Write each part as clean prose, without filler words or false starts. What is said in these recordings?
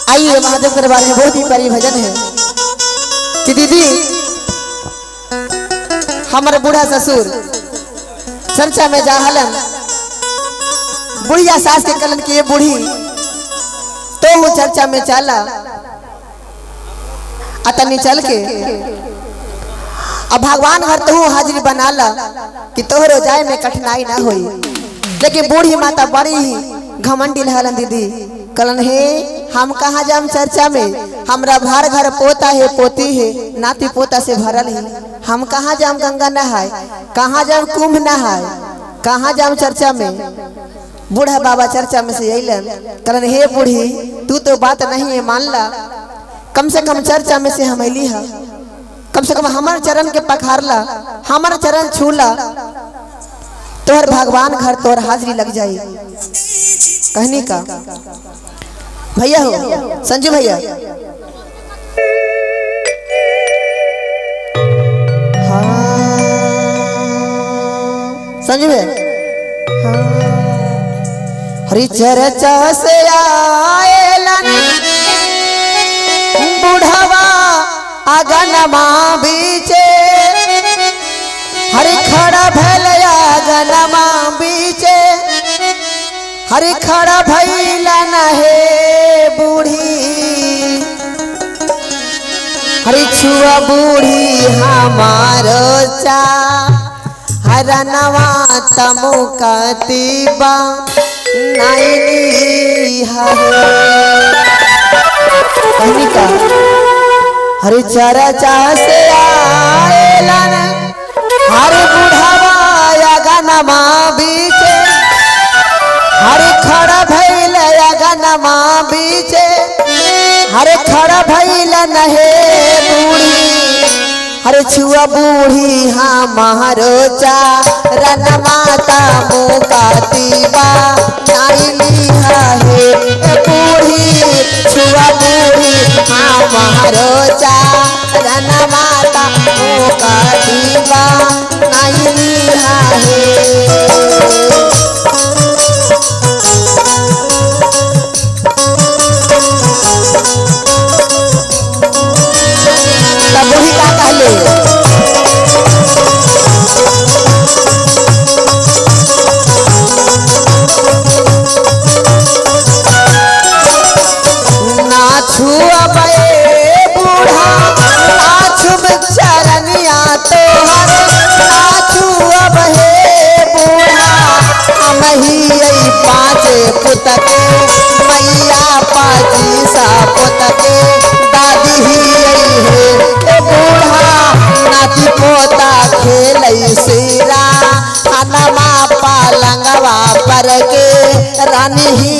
आइए महादेव के बारे में बहुत ही प्यारी भजन है कि दीदी हमारे बूढ़ा ससुर चर्चा में जा हलन, बुढ़िया सास के कलन की ये बूढ़ी तो वो चर्चा में चला अतनी चल के अब भगवान घर तो हाजिरी बनाला कि तोहरो जाए में कठिनाई ना होई। लेकिन बूढ़ी माता बड़ी ही घमंडी हलन दीदी, कलन हे हम कहाँ जाम चर्चा में, हमरा भर घर पोता है पोती है नाती पोता से भरल है, हम कहाँ जाम गंगा नहाए, कहाँ जाम कुंभ नहाए, कहाँ जाम चर्चा में। बूढ़ा बाबा चर्चा में से अलन, कलन हे बूढ़ी तू तो बात नहीं है मान ला, कम से कम चर्चा में से हम अली है, कम से कम हमार चरण के पखारला, हमार चरण छूला, तोहर भगवान घर तोहर हाजिरी लग जाई। कहने का भैया हो संजू भैया, हाँ संजू भैया, हाँ हरि चर्चा से आएलन बुढ़वा आगनमा बीचे, हरि खड़ा भैल आगनमा बीचे, हरि खड़ा भैला हे बूढ़ी, हरि छुआ बूढ़ी हमारो चा हरनवा तमुकतीबा नाइनी हरे। का हरि चर्चा से आएलन हरि बुढ़ावा आगनमा बीचे, हरि खड़ा भैल आगनमा बीचे, हरे खड़ा भैल नहे बूढ़ी, हरे छुआ बूढ़ी हमारो चा रन माता मुकातीबा नाइली हे बूढ़ी, छुआ बूढ़ी हमारो चा रन माता मुकातीबा नाइली हे। बूढ़ी का कहले ना छुआ बे बूढ़ा ना छुब चरनिया तोहर, ना छुआ बे बूढ़ा हम ही पाँच पुत के मैया पाँची सा पुत के दादी ही है बूढ़ा, नाती पोता खेल सिरा हनमा पालंगवा पर के रानी ही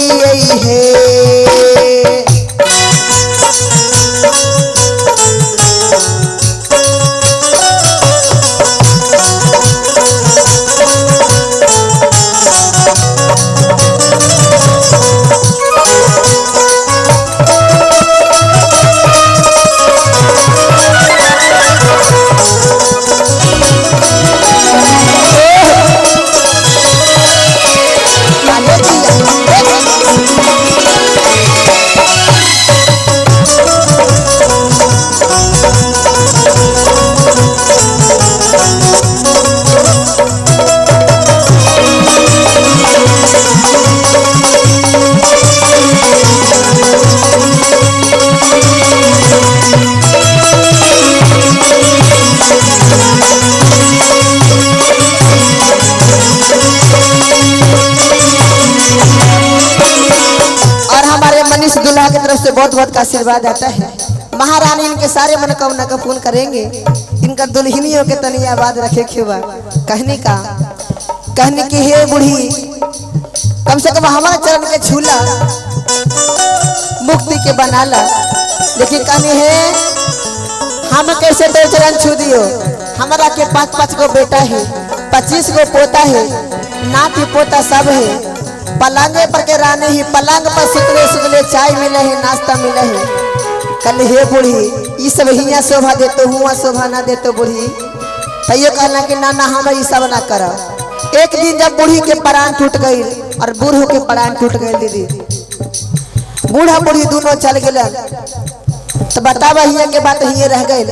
है। दूल्हा की तरफ से बहुत बहुत का आशीर्वाद आता है। महारानी इनके सारे मनोकामना का पूर्ण करेंगे, इनका दुल्हनियों के तनी आबाद रखे खेवा। कहने का कहने की हे बूढ़ी कम से कम हमारे चरण के छूला मुक्ति के बनाला, लेकिन कहने है हम कैसे तो चरण छू दियो, हमारा के 5-5 गो बेटा है, 25 गो पोता है, नाती पोता सब है, पलंगे पर के रानी ही पलंग पर सुतले सुतले चाय मिले है नाश्ता मिले है। कल हे बूढ़ी ये सब हिया शोभा देते हुआ शोभा ना देते बूढ़ी, तैयो कहना कि ना ना हम ये सब ना करब। एक दिन जब बूढ़ी के प्राण टूट गई और बूढ़ों के प्राण टूट गए दीदी, बूढ़ा बूढ़ी दोनों चल गए। तो बतावा हिया के बात हिये रह गए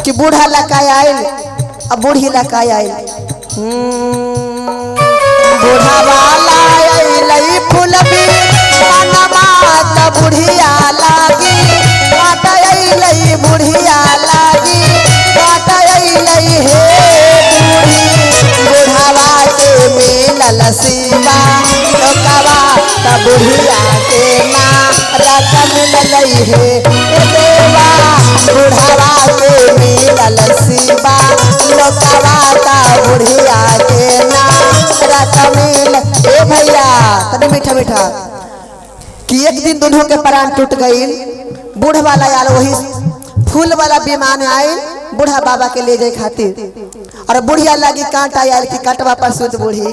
कि बूढ़ा लकाय आयल अब बूढ़ी लकाय आयल। बूढ़ा वाला आयल फूल भी मनवा त बुढ़िया लागी काट आयल बुढ़िया लागी काट आयल हे बूढ़ी। बुढ़ावा के मिलल शिवा लोकवा त बुढ़िया के ना रत मिलल हे देवा। बुढ़ावा के मिलल शिवा लोकवा त बुढ़िया के ना रत मिल। ए भैया तनी मीठा मीठा कि एक दिन दोनों के प्राण टूट गई। बूढ़ वाला आयल वही फूल वाला विमान आयल बूढ़ा बाबा के ले जाए खातिर और बुढ़िया लगी कांटा आयल कि कांटवा पर सुत बूढ़ी।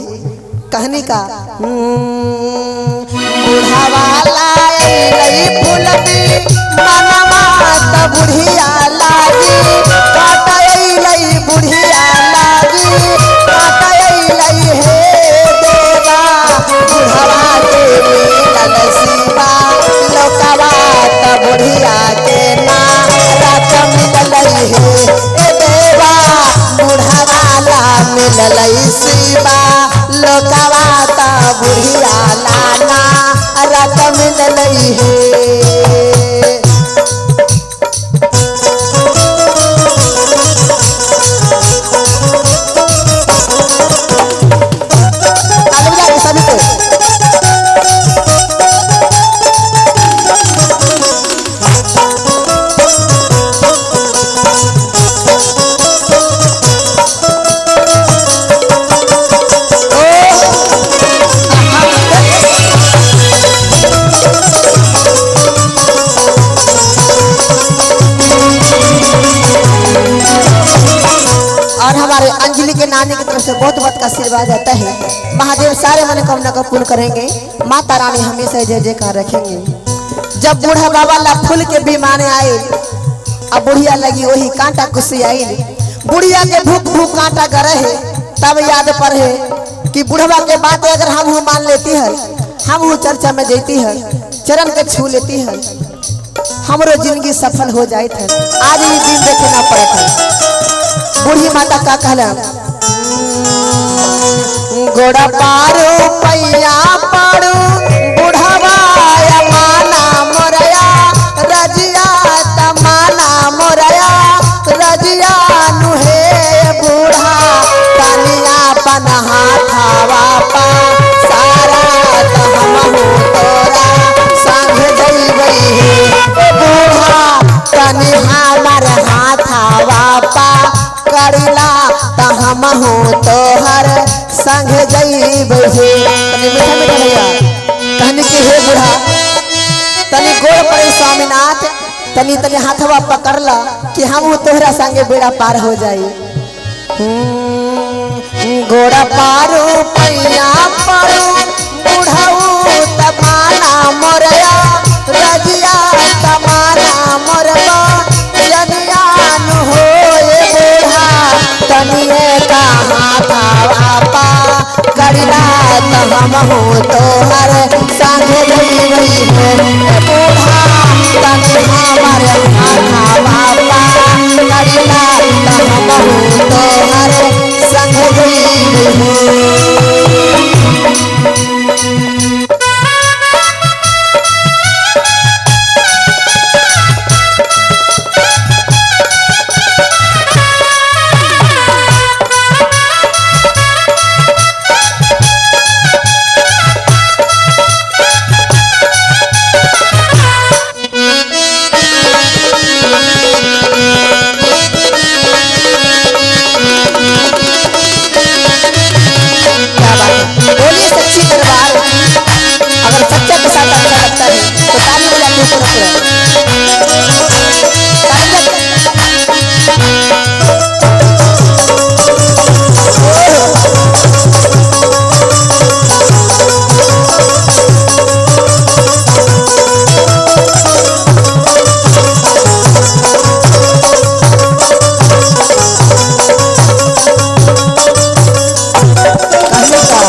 कहनी का बूढ़ा वाला आयल फूल भी मनवा त बुढ़िया लागी कांटा आयल बुढ़िया लागी कांटा आयल हे देवा। बुढ़ावा के मिलल शिवा लोकवा त बुढ़िया के ना रत मिलल हे देवा। बुढ़ावा ला मिलल शिवा लोकवा त बुढ़िया लाना रत मिलल हे। ताली बजा के सभी को। और हमारे अंजलि के नानी की तरफ से बहुत बहुत आशीर्वाद आता है। महादेव सारे मनोकामना को पूर्ण करेंगे। माता रानी हमेशा जय जयकार रखेंगे। जब बूढ़ा बाबा ला फूल के विमान आए अब बुढ़िया लगी वही कांटा कुशी आई। बुढ़िया के भूख भूख कांटा गरे है तब याद पर है कि बुढ़वा के बात अगर हम हूँ मान लेती है, हम हूँ चर्चा में जाती है, चरण के छू लेती है, हमरो जिंदगी सफल हो जाती है। आज ये दिन देखे ना पड़त है। बूढ़ी माता का कहला गोड़ा पारो पैया पारो बुढ़ावा माना मोरया रजिया तमाना मोरया रजिया नुहे बूढ़ा तनिया पनहा थावा पा सारा तहमहु तोरा संग जइबै हे बूढ़ा तनि हमर हाथावा पा करिला तहमहु तोहर संग जइबै हे। तनि मीठा मीठा भैया कहनी कि हे बूढ़ा तनि गोड़ पड़े स्वामीनाथ तनि तनि हाथवा पकड़ला कि हम तोहरा संगे बेड़ा पार हो जाई। गोड़ा पारू पैया पारू बुढ़ाऊ तमाना मोरया रजिया तमाना मोरबा जनियान हो ये बूढ़ा तनिए कहाँ थावा पा करिला तहमहु तोहर संग जइबै हे बूढ़ा तनि हमर हाथावा पा करिला तहमहु तोहर संग जइबै हे। क्या बात है, बोलिए सच्ची दरबार की। अगर सच्चा के साथ अच्छा लगता है तो ताली बजा के ऊपर रखो। ताली बजा। कहने का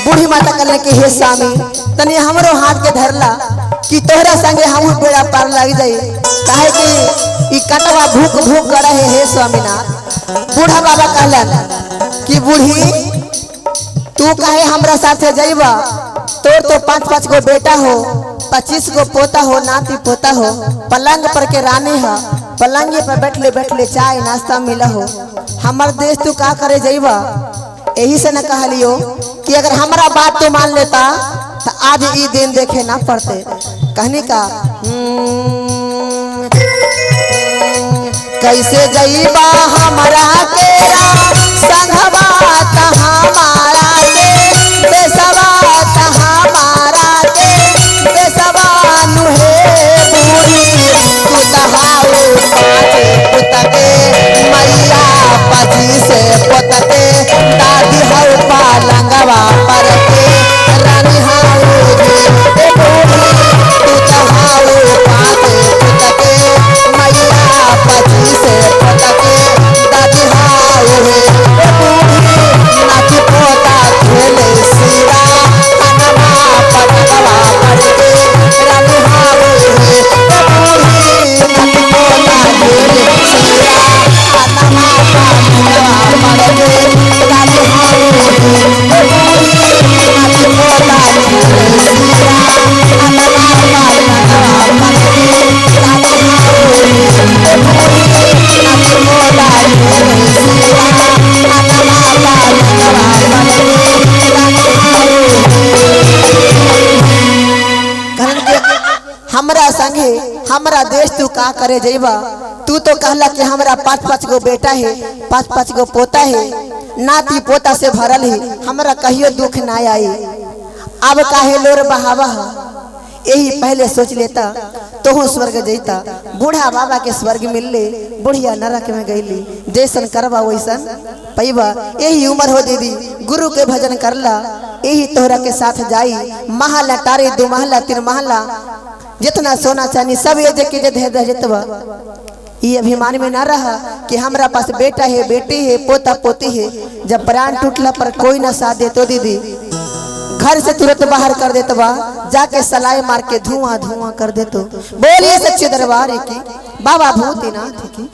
बूढ़ी माता कहने के हे स्वामी तनी हमरो हाथ के धरला तोहरा संगे हम बेड़ा पार लग जाई, काहे कि ई कटवा भूख भूख करे है। हे स्वामीनाथ, बूढ़ा बाबा कहलन कि बूढ़ी तू काहे हमरा साथे जइबा, तोर तो 5-5 गो बेटा हो, 25 गो पोता हो, नाती पोता हो, पलंग पर के रानी है, पलंग पर बैठले बैठले चाय नाश्ता मिला हो, हमर देश तू का करे जइबा। यही से न कहलियो कि अगर हमारा बात तो मान लेता तो आज ई दिन देखे ना पड़ते। कहने का कैसे जइबा हमरा केरा संघवा त हमारा के देशवा त हमारा के देशवा नु हे बूढ़ी तू तहाऊ 5 पुत के मैया 25 पोत के दादी हऊ पलंगवा पर के रानी हाऊ जे ए बूढ़ी तू तहाऊ 5 पुत के मैया 25 पोत के दादी हाऊ हे ए बूढ़ी नाती पोता खेले सिरा हनमा पलंगवा पर के रानी हाऊ हे ए बूढ़ी नाती पोता खेले सिरा हनमा पलंगवा पर के रानी हाऊ हे ए बूढ़ी नाती पोता खेले सिरा हनमा पलंगवा पर के रानी हाऊ हे ए बूढ़ी नाती पोता खेले सिरा हनमा पलंगवा पर के रानी हाऊ हे। कहलन कि हमरा संगे हमरा देश तू का करे जइबा, तू तो कहला कि हमरा 5-5 गो बेटा है, 5-5 गो पोता है, नाती पोता से भरल है, हमरा कहियो दुख ना आई, अब काहे लोर बहावा है। यही पहले सोच लेता तो स्वर्ग जइता। बूढ़ा बाबा के स्वर्ग मिलले, बुढ़िया नरक में गईली। जैसन करबा वैसन पैबा। यही उम्र हो दीदी गुरु के भजन करला, यही तोहरा के साथ जाई। महला टारे 2 महला 3 महला जितना सोना चांदी सब ये जे के जे दे दे जतवा। ये अभिमान में ना रहा कि हमरा पास बेटा है, बेटी है, पोता पोती है। जब प्राण टूटला पर कोई ना साथ दे तो दीदी घर से तुरंत बाहर कर देते बा, जाके सलाई मार के धुआं धुआं कर देते। बोलिए सच्चे दरबार की, बाबा भूतनाथ की।